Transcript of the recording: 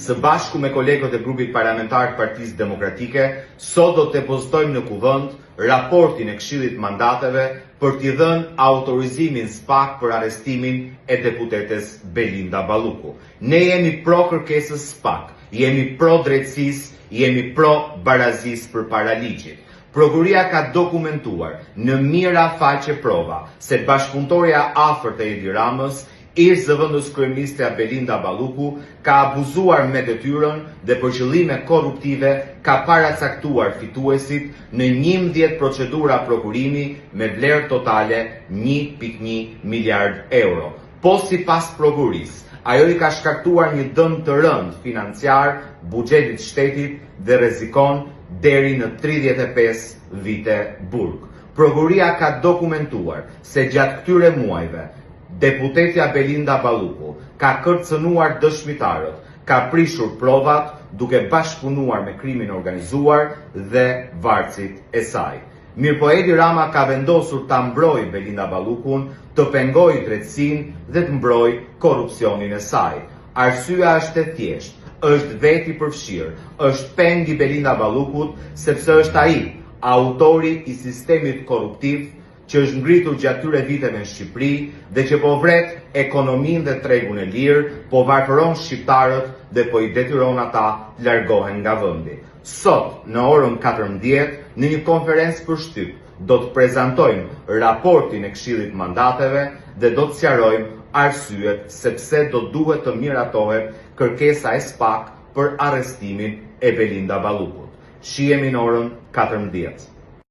Së bashku me kolegët e Grupit Parlamentar të Partisë Demokratike, sot do të depozitojmë në Kuvend raportin e Këshillit të Mandateve për t'i dhënë autorizimin SPAK për arrestimin e deputetes Belinda Balluku. Ne jemi pro kërkesës SPAK, jemi pro drejtësisë, jemi pro barazisë përpara ligjit. Prokuroria ka dokumentuar në mijëra faqe prova se bashkëpunëtorja e afërt e Edi Ramës, Ish-zëvendëskryeministrja Belinda Balluku ka abuzuar me detyrën dhe për qëllime korruptive ka paracaktuar fituesit në 11 procedura prokurimi me vlerë totale 1.1 miliardë euro. Po sipas prokurorisë, ajo i ka shkaktuar një dëm të rëndë financiar buxhetit të shtetit dhe rrezikon deri në 35 vite burg. Prokuroria ka dokumentuar se gjatë këtyre muajve, Deputetja Belinda Balluku ka kërcënuar dëshmitarët, ka prishur provat duke bashkëpunuar me krimin e organizuar dhe vartësit e saj. Mirëpo Edi Rama ka vendosur ta mbrojë Belinda Ballukun, të pengojë drejtësinë dhe të mbrojë korrupsionin e saj. Arsyeja është e thjeshtë, është vetë i përfshirë, është peng i Belinda Ballukut sepse është ai autori i sistemit korruptiv që është ngritur gjatë këtyre viteve në Shqipëri dhe që po vret ekonominë dhe tregun e lirë, po varfëron shqiptarët dhe po i detyron ata të largohen nga vendi. Sot, në orën 14, në një konferencë për shtyp, do të prezantojmë raportin e Këshillit të Mandateve dhe do të sqarojmë arsyet se pse do duhet të miratohet kërkesa e SPAK për arrestimin e Belinda Ballukut. Shihemi në orën 14.